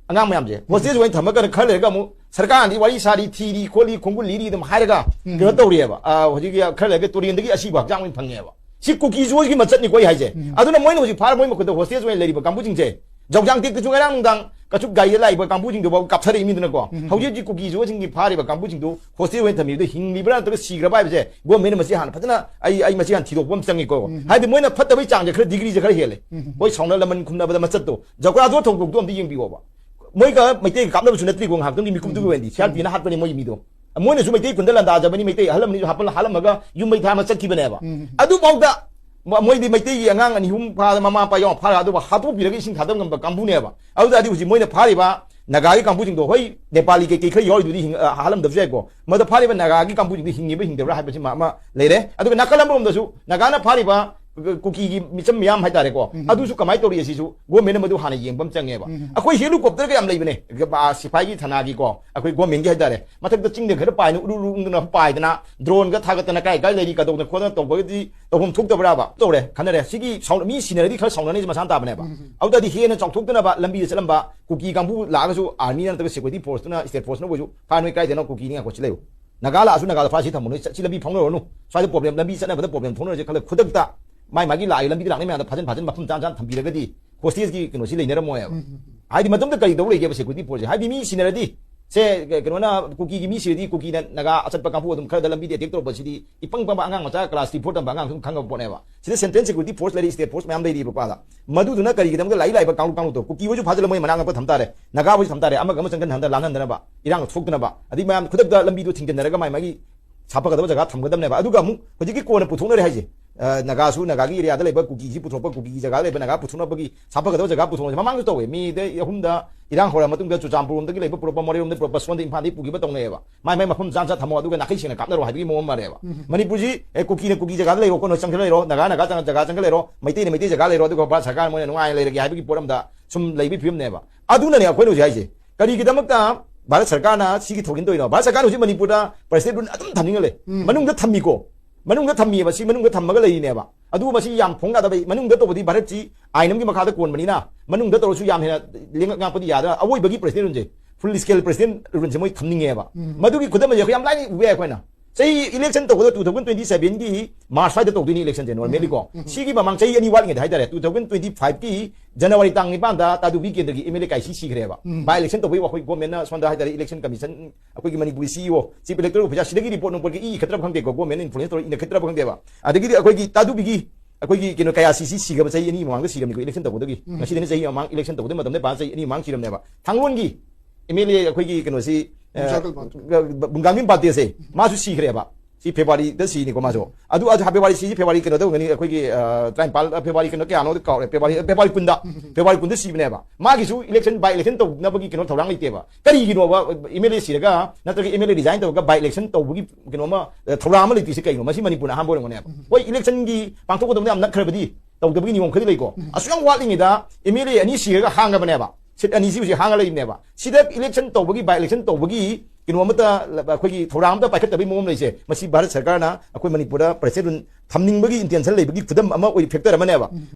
ꯑꯉꯥꯡ ꯃꯌꯥꯝꯁꯦ hostage ꯑꯣꯏꯅ ꯊꯝꯃꯒ ꯈꯔ ꯂꯩꯔꯒ ꯑꯃꯨꯛ ꯁꯔꯀꯥꯔꯅꯗꯤ ꯋꯥꯔꯤ ꯁꯥꯔꯤ, ꯊꯤꯔꯤ ꯈꯣꯠꯂꯤ, ꯈꯣꯡꯒꯨꯜ ꯂꯤꯔꯤ ꯑꯗꯨꯝ ꯍꯥꯏꯔꯒ ꯎꯝ꯫ ꯀꯩꯅꯣ ꯇꯧꯔꯤꯑꯕ꯫ ꯑ, ꯍꯧꯖꯤꯛꯀꯤ ꯈꯔ ꯂꯩꯔꯒ ꯇꯨꯔꯦꯟꯗꯒꯤ ꯑꯁꯤꯕ ꯍꯛꯆꯥꯡ ꯑꯣꯏꯅ ꯐꯪꯉꯦꯕ꯫ ꯁꯤ ꯀꯨꯀꯤ ꯖꯣꯒꯤ ꯃꯆꯠꯅꯤꯀꯣ ꯑꯩ ꯍꯥꯏꯁꯦ꯫ ꯎꯝ꯫ ꯑꯗꯨꯅ ꯃꯣꯏꯅ ꯍꯧꯖꯤꯛ ꯐꯥꯔ ꯃꯣꯏ ꯃꯈꯨꯠꯇ hostage ꯑꯣꯏꯅ ꯂꯩꯔꯤꯕ ꯀꯥꯡꯕꯨꯁꯤꯡꯁꯦ, ꯖꯧꯖꯥꯡ ꯇꯦꯛꯇꯁꯨ ꯉꯔꯥꯡ ꯅꯨꯡꯗꯥꯡ ꯇꯆꯨꯛ ꯒꯥꯔꯤꯗ ꯂꯥꯛꯏꯕ ꯀꯥꯡꯕꯨꯁꯤꯡꯗꯨꯐꯥꯎ ꯀꯥꯞꯊꯔꯛꯏ ꯃꯤꯗꯨꯅꯀꯣ꯫ ꯎꯝ꯫ ꯍꯧꯖꯤꯛ ꯍꯧꯖꯤꯛ ꯀꯨꯀꯤ ꯆꯨꯕꯁꯤꯡꯒꯤ ꯐꯥꯔꯤꯕ ꯀꯥꯡꯕꯨꯁꯤꯡꯗꯨ ꯍꯣꯁꯇꯦꯜ ꯑꯣꯏꯅ ꯊꯝꯃꯤꯕꯗꯨ ꯍꯤꯡꯂꯤꯕ꯭ꯔꯥ ꯅꯠꯇ꯭ꯔꯒ ꯁꯤꯈ꯭ꯔꯕ ꯍꯥꯏꯕꯁꯦ ꯒꯣꯔꯃꯦꯟꯅ ꯃꯁꯤ ꯍꯥꯟꯅ ꯐꯖꯅ ꯑꯩ, ꯑꯩ ꯃꯁꯤ ꯍꯥꯟꯅ ꯊꯤꯗꯣꯛꯄ ꯑꯃ ꯆꯪꯉꯤꯀꯣ꯫ ꯎꯝ꯫ ꯍꯥꯏꯗꯤ ꯃꯣꯏꯅ ꯐꯠꯇꯕꯩ ꯆꯥꯡꯁꯦ ꯈꯔ, ꯗꯤꯒ꯭ꯔꯤꯁꯦ ꯈꯔ ꯍꯦꯜꯂꯦ꯫ ꯎꯝ꯫ ꯃꯣꯏ ꯁꯥꯎꯅ ꯂꯃꯟ ꯈꯨꯝꯅꯕꯗ ꯃꯆꯠꯇꯣ, ꯖꯒ꯭ꯔꯥꯗꯣ ꯊꯧꯗꯣꯛꯇꯣ ꯑꯝꯇ ꯌꯦꯡꯕꯤꯌꯣꯕ꯫ ꯃꯣꯏꯒ ꯃꯩꯇꯩꯒ ꯀꯥꯞꯅꯕꯁꯨ ꯅꯠꯇ꯭ꯔꯤꯀꯣ, ꯉꯥꯏꯍꯥꯛꯇꯪꯒꯤ ꯃꯤꯀꯨꯞꯇꯨꯒꯤ ꯎꯝ꯫ ꯑꯣꯏꯅꯗꯤ ꯁꯤ ꯑꯥꯔ ꯄꯤꯅ ꯍꯥꯠꯄꯅꯦ ꯃꯣꯏꯒꯤ ꯃꯤꯗꯣ꯫ ꯃꯣꯏꯅꯁꯨ ꯃꯩꯇꯩ ꯈꯨꯟꯗ ꯂꯥꯟꯗꯥꯖꯕꯅꯤ, ꯃꯩꯇꯩ ꯑꯍꯜ ꯑꯃꯅꯤꯁꯨ ꯍꯥꯠꯄ-, ꯍꯥꯠꯂꯝꯃꯒ ꯌꯨꯝ ꯃꯩ ꯊꯥꯔ ꯆꯠꯈꯤꯕꯅꯦꯕ꯫ ꯎꯝ꯫ ꯑꯗꯨꯐꯥꯎꯗ ꯃ-, ꯃꯣꯏꯗꯤ ꯃꯩꯇꯩꯒꯤ ꯑꯉꯥꯡ ꯑꯅꯤ ꯑꯍꯨꯝ ꯐꯥꯗ ꯃꯃꯥ ꯃꯄꯥ ꯌꯥꯎꯅ ꯐꯥꯔꯒ ꯑꯗꯨꯕꯨ ꯍꯥꯠꯇꯣꯛꯄꯤꯔꯒ ꯏꯁꯤꯡ ꯊꯥꯗꯕ ꯉꯝꯕ ꯀꯥꯡꯕꯨꯅꯦꯕ꯫ ꯑꯗꯨꯗꯗꯤ ꯍꯧꯖꯤꯛ ꯃꯣꯏꯅ ꯐꯥꯔꯤꯕ ꯅꯥꯒꯥꯒꯤ ꯀꯥꯡꯕꯨꯁꯤꯡꯗꯣ, ꯍꯣꯏ, ꯅꯦꯄꯥꯂꯤ ꯀꯩꯀꯩ ꯈꯔ ꯌꯥꯎꯔꯤꯗꯨꯗꯤ ꯍꯤꯡ-, ꯑ, ꯍꯥꯠꯂꯝꯗꯕꯁꯨ ꯌꯥꯏꯀꯣ꯫ ꯃꯗꯨ ꯐꯥꯔꯤꯕ ꯅꯥꯒꯥꯒꯤ ꯀꯥꯡꯕꯨꯁꯤꯡꯗꯨ ꯍꯤꯡꯉꯤꯕ ꯍꯤꯡꯗꯕ꯭ꯔꯥ ꯍꯥꯏꯕꯁꯤꯃ ꯑꯃ ꯂꯩꯔꯦ꯫ ꯑꯗꯨꯒ ꯅꯥꯀꯜ ꯑꯃꯔꯣꯝꯗꯁꯨ ꯅꯥꯒꯥꯅ ꯐꯥꯔꯤꯕ ꯀꯨꯀꯤꯒꯤ ꯃꯤꯆꯝ ꯃꯤꯌꯥꯝ ꯍꯥꯏꯇꯥꯔꯦꯀꯣ, ꯎꯝ꯫ ꯑꯗꯨꯁꯨ ꯀꯃꯥꯏꯅ ꯇꯧꯔꯤ ꯑꯁꯤꯁꯨ ꯒꯣꯔꯃꯦꯟꯅ ꯃꯗꯨ ꯍꯥꯟꯅ ꯌꯦꯡꯕ ꯑꯃ ꯆꯪꯉꯦꯕ꯫ ꯎꯝ꯫ ꯑꯩꯈꯣꯏ ꯍꯦꯂꯤꯀꯣꯞꯇꯔꯒ ꯌꯥꯝ ꯂꯩꯕꯅꯦ, ꯑ, ꯁꯤꯐꯥꯏꯒꯤ ꯊꯅꯥꯒꯤꯀꯣ, ꯑꯩꯈꯣꯏ ꯒꯣꯔꯃꯦꯟꯒꯤ ꯍꯥꯏꯇꯥꯔꯦ, ꯃꯊꯛꯇ ꯆꯤꯡꯗ ꯈꯔ ꯄꯥꯏꯅ ꯎꯔꯨ ꯎꯔꯨ ꯎꯪꯗꯅ ꯄꯥꯏꯗꯅ, ꯗ꯭ꯔꯣꯟꯒ ꯊꯥꯒꯠꯇꯅ ꯀꯥꯏ ꯀꯥꯏ ꯂꯩꯔꯤ, ꯀꯗꯧꯗꯅ ꯈꯣꯠꯇꯅ ꯇꯧꯕꯒꯗꯤ ꯇꯧꯐꯝ ꯊꯣꯛꯇꯕ꯭ꯔꯥꯕ? ꯇꯧꯔꯦ, ꯈꯟꯅꯔꯦ꯫ ꯁꯤꯒꯤ ꯁꯥꯎꯟ-, ꯃꯤ ꯁꯤꯅꯔꯗꯤ ꯈꯔ ꯁꯥꯎꯅꯅꯤꯁꯦ ꯃꯁꯥꯅ ꯇꯥꯕꯅꯦꯕ꯫ ꯎꯝ꯫ ꯑꯗꯨꯗꯗꯤ ꯍꯦꯟꯅ ꯆꯥꯎꯊꯣꯛꯇꯅꯕ ꯂꯝꯕꯤꯗ ꯆꯠꯂꯝꯕ ꯀꯨꯀꯤ ꯀꯥꯡꯕꯨ ꯂꯥꯛꯑꯒꯁꯨ ꯑꯥꯔꯃꯤꯅ ꯅꯠꯇ꯭ꯔꯒ ꯁꯦꯀ꯭ꯌꯨꯔꯤꯇꯤ ꯐꯣꯔꯁꯇꯨꯅ, ꯁ꯭ꯇꯦꯠ ꯐꯣꯔꯁꯅ ꯑꯣꯏꯁꯨ, "ꯐꯥ, ꯅꯣꯏ ꯀꯥꯏꯗꯅꯣ, ꯀꯨꯀꯤꯅꯤ, ꯉꯥꯏꯈꯣ ꯁꯤ ꯂꯩꯌꯨ꯫ ꯅꯥꯒꯥ ꯂꯥꯛꯑꯁꯨ ꯅꯥꯒꯥꯗ ꯐꯥ, ꯁꯤ ꯊꯝꯃꯨ, ꯅꯣꯏ ꯆꯠ-, ꯁꯤ ꯂꯝꯕꯤ ꯐꯥꯎꯅꯔꯨꯔꯅꯨ, ꯁ꯭ꯋꯥꯏꯗ ꯄ꯭ꯔꯣꯕ꯭ꯂꯦꯝ, ꯂꯝꯕꯤ ꯆꯠꯅꯕꯗ ꯄ꯭ꯔꯣꯕ꯭ꯂꯦꯝ ꯊꯣꯛꯅꯔꯁꯦ" ꯈꯜꯂꯒ ꯈꯨꯗꯛꯇ ꯃꯥꯏ ꯃꯥꯒꯤ ꯂꯥꯛꯏ ꯂꯝꯕꯤꯗ ꯂꯥꯛꯅꯩ ꯃꯌꯥꯝꯗꯣ ꯐꯥꯖꯤꯟ ꯐꯥꯖꯤꯟ ꯃꯐꯝ ꯆꯥꯅ ꯆꯥꯅ ꯊꯝꯕꯤꯔꯒꯗꯤ ꯍꯣꯁꯇꯦꯖꯀꯤ ꯀꯩꯅꯣꯁꯤ ꯂꯩꯅꯔꯝꯃꯣꯏꯕ꯫ ꯎꯝ, ꯎꯝ, ꯎꯝ꯫ ꯍꯥꯏꯗꯤ ꯃꯇꯣꯝꯇ ꯀꯔꯤ ꯇꯧ ꯂꯩꯒꯦꯕ ꯁꯦꯀ꯭ꯌꯨꯔꯤꯇꯤ ꯐꯣꯔꯁꯁꯦ? ꯍꯥꯏꯗꯤ ꯃꯤ ꯁꯤꯅꯔꯗꯤ, ꯁꯦ, ꯀ-, ꯀꯩꯅꯣꯅ, ꯀꯨꯀꯤꯒꯤ ꯃꯤ ꯁꯤꯔꯗꯤ ꯀꯨꯀꯤꯅ ꯅꯥꯒꯥ ꯑꯆꯠꯄ ꯀꯥꯡꯕꯨ ꯑꯗꯨꯝ ꯈꯔꯗ ꯂꯝꯕꯤꯗ ꯑꯦꯇꯦꯛ ꯇꯧꯔꯛꯄꯁꯤꯗꯤ ꯏꯄꯪ ꯄꯪꯕ ꯑꯉꯥꯡ ꯃꯆꯥ ꯀ꯭ꯂꯥꯁ ꯊ꯭ꯔꯤ ꯐꯣꯔ ꯇꯝꯕ ꯑꯉꯥꯡ ꯁꯨꯝ ꯈꯪꯉꯕ ꯄꯣꯠꯅꯦꯕ꯫ ꯁꯤꯗ ꯁꯦꯟꯇ꯭ꯔꯦꯜ ꯁꯦꯀ꯭ꯌꯨꯔꯤꯇꯤ ꯐꯣꯔꯁ ꯂꯩꯔꯤ, ꯁ꯭ꯇꯦꯠ ꯐꯣꯔꯁ ꯃꯌꯥꯝ ꯂꯩꯔꯤꯕ ꯄꯥꯗ꯫ ꯃꯗꯨꯗꯨꯅ ꯀꯔꯤꯒꯤꯗꯃꯛꯇ ꯂꯥꯏꯔꯤꯛ ꯂꯥꯏꯕ ꯀꯥꯡꯂꯨꯞ ꯀꯥꯡꯂꯨꯞꯇꯣ, ꯀꯨꯀꯤ ꯍꯣꯏꯁꯨ ꯐꯥꯖꯤꯜꯂ ꯃꯣꯏ ꯃꯅꯥꯛ ꯅꯛꯄ ꯊꯝ ꯇꯥꯔꯦ, ꯅꯥꯒꯥ ꯍꯣꯏꯁꯨ ꯊꯝ ꯇꯥꯔꯦ, ꯑꯃꯒ ꯑꯃ ꯆꯪꯁꯤꯟꯍꯟꯗ ꯂꯥꯟꯍꯟꯗꯅꯕ, ꯏꯔꯥꯡ ꯊꯣꯛꯇꯅꯕ, ꯑꯗꯩ ꯃꯌꯥꯝ ꯈꯨꯗꯛꯇ ꯂꯝꯕꯤꯗꯣ ꯊꯤꯡꯖꯤꯟꯅꯔꯒ ꯃꯥꯏ ꯃꯥꯒꯤ ꯁꯥꯐꯒꯗꯕ ꯖꯒꯥ ꯊꯝꯒꯗꯕꯅꯦꯕ꯫ ꯑꯗꯨꯒ ꯑꯃꯨꯛ ꯍꯧꯖꯤꯛꯀꯤ ꯀꯣꯟꯅ ꯄꯨꯊꯣꯛꯅꯔꯦ ꯍꯥꯏꯁꯦ, ꯑ, ꯅꯥꯒꯥꯁꯨ ꯅꯥꯒꯥꯒꯤ ꯑꯦꯔꯤꯌꯥꯗ ꯂꯩꯕ ꯀꯨꯀꯤꯁꯤ ꯄꯨꯊꯣꯛꯄ, ꯀꯨꯀꯤꯒꯤ ꯖꯒꯥ ꯂꯩꯕ ꯅꯥꯒꯥ ꯄꯨꯊꯣꯛꯅꯕꯒꯤ ꯁꯥꯐꯒꯗꯕ ꯖꯒꯥ ꯄꯨꯊꯣꯛꯅꯕꯁꯦ ꯃꯃꯥꯡꯁꯨ ꯇꯧꯋꯦ꯫ ꯃꯤ ꯑꯍꯨꯝꯗ ꯏꯔꯥꯡ ꯍꯧꯔ ꯃꯇꯨꯡꯗ ꯆꯨꯔꯆꯥꯟꯄꯨꯔ ꯂꯣꯝꯗꯒꯤ ꯂꯩꯕ ꯄꯨꯔꯛꯄ, ꯃꯣꯔꯦꯔꯣꯝꯗꯒꯤ ꯄꯨꯔꯛꯄ, ꯁꯣꯝꯗ ꯏꯝꯐꯥꯜꯗꯒꯤ ꯄꯨꯈꯤꯕ ꯇꯧꯅꯩꯑꯕ꯫ ꯃꯥꯏ ꯃꯥꯏ ꯃꯐꯝ ꯆꯥ ꯆꯥ ꯊꯝꯃꯣ, ꯑꯗꯨꯒ ꯅꯥꯈꯩ ꯁꯦꯡꯅ ꯀꯥꯞꯅꯔꯣ ꯍꯥꯏꯕꯒꯤ ꯃꯑꯣꯡ ꯑꯃꯅꯦꯕ꯫ ꯎꯝ꯫ ꯃꯅꯤꯄꯨꯔꯁꯤ, ꯑꯦ, ꯀꯨꯀꯤꯅ ꯀꯨꯀꯤ ꯖꯒꯥꯗ ꯂꯩꯔꯣ, ꯀꯩꯅꯣ ꯆꯪꯁꯤꯜꯂ ꯂꯩꯔꯣ, ꯅꯥꯒꯥ ꯅꯥꯒꯥ ꯆꯪ-, ꯖꯒꯥ ꯆꯪꯁꯤꯜꯂ ꯂꯩꯔꯣ, ꯃꯩꯇꯩꯅ ꯃꯩꯇꯩ ꯖꯒꯥ ꯂꯩꯔꯣ, ꯑꯗꯨꯒ ꯚꯥꯔꯠ ꯁꯔꯀꯥꯔ ꯃꯣꯏꯅ ꯅꯨꯡꯉꯥꯏꯅ ꯂꯩꯔꯒꯦ ꯍꯥꯏꯕꯒꯤ ꯄꯣꯠ ꯑꯝꯗ ꯁꯨꯝ ꯂꯩꯕꯒꯤ ꯐꯤꯕꯝꯅꯦꯕ꯫ ꯑꯗꯨꯅꯅꯦ ꯑꯩꯈꯣꯏꯅ ꯍꯧꯖꯤꯛ ꯍꯥꯏꯁꯦ, ꯀꯔꯤꯒꯤꯗꯃꯛꯇ ꯚꯥꯔꯠ ꯁꯔꯀꯥꯔꯅ ꯁꯤꯒꯤ ꯊꯧꯖꯤꯟ ꯇꯧꯔꯤꯅꯣ? ꯚꯥꯔꯠ ꯁꯔꯀꯥꯔꯅ ꯍꯧꯖꯤꯛ ꯃꯅꯤꯄꯨꯔꯗ ꯄ꯭ꯔꯁꯤꯗꯦꯟꯠ ꯔꯨꯜ ꯑꯗꯨꯝ ꯊꯝꯅꯤꯡꯉ ꯂꯩ꯫ ꯎꯝ꯫ ꯃꯅꯨꯡꯗ ꯊꯝꯃꯤꯀꯣ, ꯃꯅꯨꯡꯗ ꯊꯝꯃꯤꯑꯕ, ꯁꯤ ꯃꯅꯨꯡꯗ ꯊꯝꯃꯒ ꯂꯩꯔꯤꯅꯦꯕ꯫ ꯑꯗꯨꯕꯨ ꯃꯁꯤ ꯌꯥꯝ ꯐꯣꯡ ꯌꯥꯗꯕ, ꯃꯅꯨꯡꯗ ꯇꯧꯕꯗꯤ ꯚꯥꯔꯠꯁꯤ ꯑꯥꯏꯟ ꯑꯃꯒꯤ ꯃꯈꯥꯗ ꯀꯣꯟꯕꯅꯤꯅ, ꯃꯅꯨꯡꯗ ꯇꯧꯔꯁꯨ ꯌꯥꯝ ꯍꯦꯟꯅ ꯂꯦꯡꯉꯛ ꯉꯥꯛꯄꯗꯤ ꯌꯥꯗꯅ, ꯑꯋꯣꯏꯕꯒꯤ ꯄ꯭ꯔꯁꯤꯗꯦꯟꯠ ꯔꯨꯜꯁꯦ, ꯐꯨꯜ ꯁ꯭ꯀꯦꯜ ꯄ꯭ꯔꯁꯤꯗꯦꯟꯠ ꯔꯨꯜꯁꯦ ꯃꯣꯏ ꯊꯝꯅꯤꯡꯉꯦꯕ꯫ ꯎꯝ꯫ ꯃꯗꯨꯒꯤ ꯈꯨꯗꯝ ꯑꯁꯦ ꯑꯩꯈꯣꯏ ꯌꯥꯝ ꯂꯥꯏꯅ ꯎꯕ ꯌꯥꯏ ꯑꯩꯈꯣꯏꯅ꯫ ꯆꯍꯤ election ꯇꯧꯒꯗꯕ two thousand twenty seven ꯒꯤ March ꯁ꯭ꯋꯥꯏꯗ ꯇꯧꯗꯣꯏꯅꯤ election ꯁꯦ normally ꯀꯣ꯫ ꯎꯝ, ꯎꯝ꯫ ꯁꯤꯒꯤ ꯃꯃꯥꯡ ꯆꯍꯤ ꯑꯅꯤ ꯋꯥꯠꯂꯤꯉꯩꯗ ꯍꯥꯏꯇꯥꯔꯦ, two thousand twenty five ꯀꯤ January ꯇꯥꯡ ꯅꯤꯄꯥꯟꯗ ꯇꯥꯗꯨꯕꯤ ꯀꯦꯟꯗ꯭ꯔꯒꯤ M L A ꯀꯥꯏꯁꯤ ꯁꯤꯈ꯭ꯔꯦꯕ꯫ ꯎꯝ꯫ By election ꯇꯧꯕꯒꯤ ꯑꯩꯈꯣꯏ government ꯅ ꯁꯣꯝꯗ ꯍꯥꯏꯇꯥꯔꯦ, election commission, ꯑꯩꯈꯣꯏꯒꯤ ꯃꯅꯤꯄꯨꯔꯒꯤ C E O, Chief Electoral Officer, ꯁꯤꯗꯒꯤ report ꯅꯨꯡꯄꯣꯠꯀ ꯏ ꯈꯠꯇ꯭ꯔꯕ ꯈꯪꯗꯦꯀꯣ, government ꯅ influence ꯇꯧꯔ ꯏꯅ ꯈꯠꯇ꯭ꯔꯕ ꯈꯪꯗꯦꯕ꯫ ꯑꯗꯒꯤꯗꯤ ꯑꯩꯈꯣꯏꯒꯤ ꯇꯥꯗꯨꯕꯤꯒꯤ ꯑꯩꯈꯣꯏꯒꯤ ꯀꯩꯅꯣ ꯀꯌꯥ ꯁꯤꯁꯤ ꯁꯤꯈ꯭ꯔꯕ ꯆꯍꯤ ꯑꯅꯤ ꯃꯃꯥꯡꯗ ꯁꯤꯔꯝꯅꯤꯀꯣ election ꯇꯧꯕꯗꯒꯤ꯫ ꯎꯝ꯫ ꯉꯁꯤꯗꯅ ꯆꯍꯤ ꯃꯃꯥꯡ election ꯇꯧꯕꯗ ꯃꯇꯝꯗ ꯄꯥ ꯆꯍꯤ ꯑꯅꯤ ꯃꯃꯥꯡ ꯁꯤꯔꯝꯅꯦꯕ꯫ ꯊꯥꯡꯒꯣꯟꯒꯤ M L A ꯑꯩꯈꯣꯏꯒꯤ ꯀꯩꯅꯣꯁꯤ, ꯑ, ꯕꯨꯡꯖꯥꯒꯤꯝ ꯄꯥꯟꯇꯦ꯫ ꯕꯨꯡꯖꯥꯒꯤꯝ ꯄꯥꯟꯇꯦꯁꯦ ꯃꯥꯁꯨ ꯁꯤꯈ꯭ꯔꯦꯕ꯫ ꯁꯤ February ꯗ ꯁꯤꯅꯤꯀꯣ ꯃꯥꯁꯨ꯫ ꯑꯗꯨ, ꯑꯗꯨ February ꯁꯤꯁꯤ February ꯀꯩꯅꯣ ꯇꯧꯒꯅꯤ ꯑꯩꯈꯣꯏꯒꯤ, ꯑ, ꯇꯔꯥꯅꯤꯄꯥꯜ, ꯑ, February ꯀꯩꯅꯣ ꯀꯌꯥꯅꯣ ꯀꯥꯎꯔꯦ꯫ February, February ꯀꯨꯟꯗ꯫ ꯎꯝ꯫ February ꯀꯨꯟꯗ ꯁꯤꯕꯅꯦꯕ꯫ ꯃꯥꯒꯤꯁꯨ election, by election ꯇꯧꯅꯕꯒꯤ ꯀꯩꯅꯣ ꯊꯧꯔꯥꯡ ꯂꯩꯇꯦꯕ꯫ ꯀꯔꯤꯒꯤꯅꯣꯕ M L A ꯁꯤꯔꯒ ꯅꯠꯇ꯭ꯔꯒ M L A resign ꯇꯧꯔꯒ by election ꯇꯧꯕꯒꯤ ꯀꯩꯅꯣꯝꯃ, ꯑ, ꯊꯧꯔꯥꯡ ꯑꯃ ꯂꯩꯇ꯭ꯔꯤꯁꯦ ꯀꯩꯅꯣ? ꯃꯁꯤ ꯃꯅꯤꯄꯨꯔꯅ ꯑꯍꯥꯟꯕ ꯑꯣꯏꯔꯝꯒꯅꯦꯕ꯫ ꯎꯝ꯫ ꯍꯣꯏ, election ꯒꯤ ꯄꯥꯡꯊꯣꯛꯀꯗꯕꯗ ꯌꯥꯝ ꯅꯛꯈ꯭ꯔꯕꯗꯤ ꯇꯧꯗꯕꯒꯤ ꯅꯤꯌꯣꯝ ꯈꯔꯗꯤ ꯂꯩꯀꯣ꯫ ꯎꯝ꯫ ꯑꯁꯨꯛ ꯌꯥꯝ ꯋꯥꯠꯂꯤꯉꯩꯗ M L A ꯑꯅꯤ ꯁꯤꯔꯒ ꯍꯥꯡꯉꯕꯅꯦꯕ꯫ Seat ꯑꯅꯤꯁꯤ ꯍꯧꯖꯤꯛ ꯍꯥꯡꯉ ꯂꯩꯔꯤꯕꯅꯦꯕ꯫ ꯁꯤꯗ election ꯇꯧꯕꯒꯤ, by election ꯇꯧꯕꯒꯤ ꯀꯩꯅꯣ ꯑꯃꯠꯇ ꯂ-, ꯑꯩꯈꯣꯏꯒꯤ ꯊꯧꯔꯥꯡ ꯑꯃꯠꯇ ꯄꯥꯏꯈꯠꯇꯕꯒꯤ ꯃꯑꯣꯡ ꯑꯃ ꯂꯩꯁꯦ, ꯃꯁꯤ ꯚꯥꯔꯠ ꯁꯔꯀꯥꯔꯅ ꯑꯩꯈꯣꯏ ꯃꯅꯤꯄꯨꯔꯗ ꯄ꯭ꯔꯖꯥꯁꯦ ꯊꯝꯅꯤꯡꯕꯒꯤ intention ꯂꯩꯕꯒꯤ ꯈꯨꯗꯝ ꯑꯃ ꯑꯣꯏ, factor ꯑꯃꯅꯦꯕ꯫ ꯎꯝ꯫